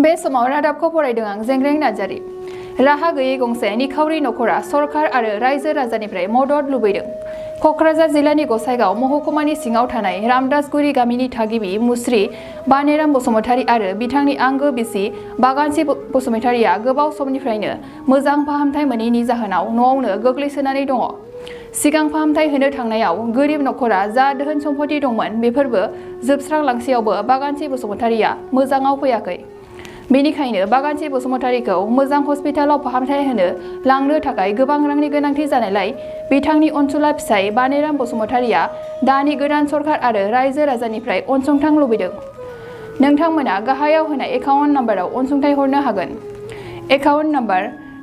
बे समाव रादाबखौ फरायदों आं जेंग्रें नार्जारी। राहा गैयै गंसे निखावरि नखरा सरकार आरो रायजो राजानिफ्राय मदद लुबैदों। कक्राझार जिल्लानि गसाइगाव महकुमानि सिङाव थानाय रामदासगुरि गामिनि थागिबि मुस्रि बानेराम बसुमतारी आरो बिथांनि आंगो बिसि बागानसि बसुमतारीया गोबाव समनिफ्रायनो मोजां फाहामथाय मोनैनि जाहोनाव न'आवनो गोग्लैसोनानै दङ। सिगां फाहामथाय होनो थांनायाव गोरिब नखरा जा धोन सम्पति दंमोन बेफोरबो जोबस्रांलांसेयावबो बागानसि बसुमतारीया मोजाङाव फैयाखै। बेनिखायनो बागानसि बसुमतारीखौ मोजां हस्पिटालाव फाहामथाय होनो लांनो थाखाय गोबां रांनि गोनांथि जानायलाय बिथांनि अनसुला फिसाय बानेराम बसुमतारीया दानि गोदान सरकार आरो रायजो राजानिफ्राय अनसुंथाइ लुबैदों। नोंथांमोना गाहायाव होनाय एकाउन्ट नाम्बाराव अनसुंथाइ हरनो हागोन। Account number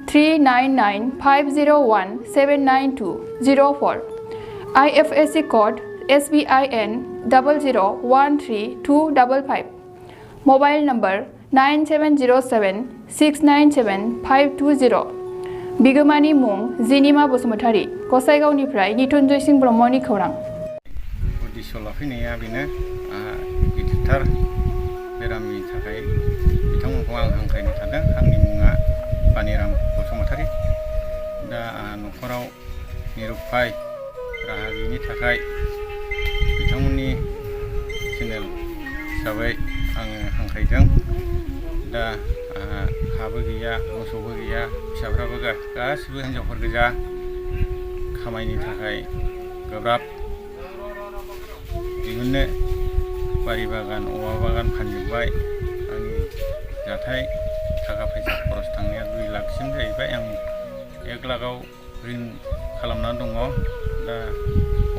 39950179204 IFSC code SBIN 0013255 mobile number 9707697520 बिगोमानि मुं जिनिमा बसुमतारी गसाइगावनिफ्राय निथुनजय सिंह ब्रह्मनि खौरां। उद्देश्य लाफैनाया बेनो गिदिरथार बेरामनि थाखाय बिथांमोनखौ आं हांख्रायनो सानदों। आंनि मुङा बानेराम बसुमतारी। दा न'खराव निरुपाय राहा गैयिनि थाखाय बिथांमोननि चेनेल हिसाबै आङो हांख्रायदों। दा हाबो गैया, मोसौबो गैया, फिसाफ्राबो गासिबो हिनजावफोर गोजा, खामायनो थाखाय गोब्राब, दिहुननो बारि बागान औवा बागान फानजोब्बाय। आंनि जाथाय थाखा फैसा खरस थांनाया 2 लाखसिम जाहैबाय। आं 1 लाखआव रिन खालामनानै दङ। दा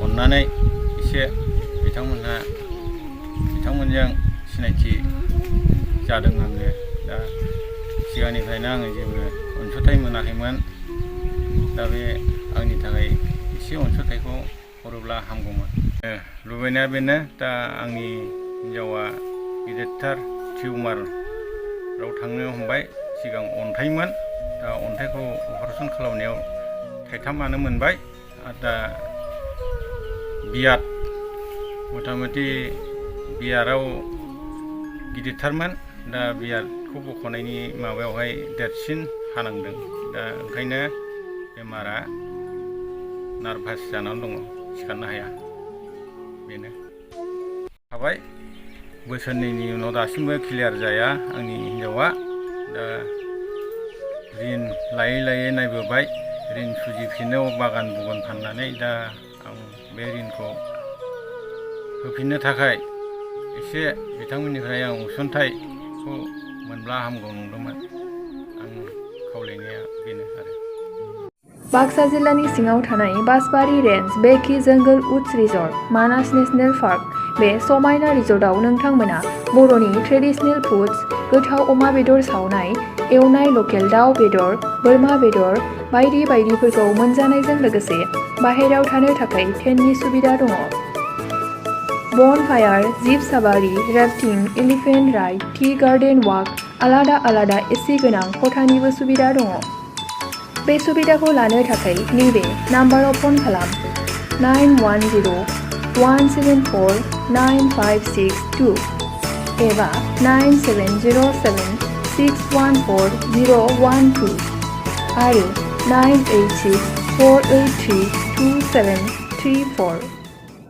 अननानै एसे बिथांमोनजों सिनायथि जादों आङो। दा सिगांनिफ्रायनो आङो जेबो अनसुंथाइ मोनाखैमोन। दा बे आंनि थाखाय एसे अनसुंथाइखौ हरोब्ला हामगौमोन। लुबैनाया बेनो, दा आंनि हिन्जावा गिदिरथार टिउमाराव थांनो हमबाय। सिगां अन्थाइमोन, दा अन्थाइखौ अपारेसन खालामनायाव थाइथामानो मोनबाय। आरो दा बियाद मथा-मथि बियाराव गिदिरथारमोन। दा बियादखौ बख'नायनि माबायावहाय देरसिन हानांदों। दा ओंखायनो बेमारा नार्भास जानानै दङ, सिखारनो हाया। बेनो थाबाय बोसोरनैनि उनाव दासिमबो क्लियार जाया आंनि हिन्जावा। दा रिन लायै नायबोबाय, रिन सुजिफिनो बागान बुगान फाननानै। दा आं बे रिनखौ होफिननो थाखाय एसे बिथांमोननिफ्राय आं अनसुंथाइखौ मोनब्ला हामगौ नंदोंमोन। आं खावलायनाया बेनो आरो। बाक्सा जिल्लानि सिङाव थानाय बासबारि रेन्ज बेकि जंगल उड्स रिजर्ट मानास नेशनेल पार्क। बे समायना रिजर्टआव नोंथांमोना बर'नि ट्रेडिशनेल फुड्स, गोथाव अमा बेदर सावनाय, एवनाय लकेल दाउ बेदर, बोरमा बेदर बायदि बायदिफोरखौ मोनजानायजों लोगोसे बाहेरायाव थानो थाखाय टेन्टनि सुबिदा दङ। Bonfire, jeep safari, rafting, elephant ride, tea garden walk, आलादा एसि गोनां खथानिबो सुबिदा दङ। बे सुबिदाखौ लानो थाखाय नैबे नाम्बाराव फन खालाम 9104974956 एबा 9707614012 आरो 9864832734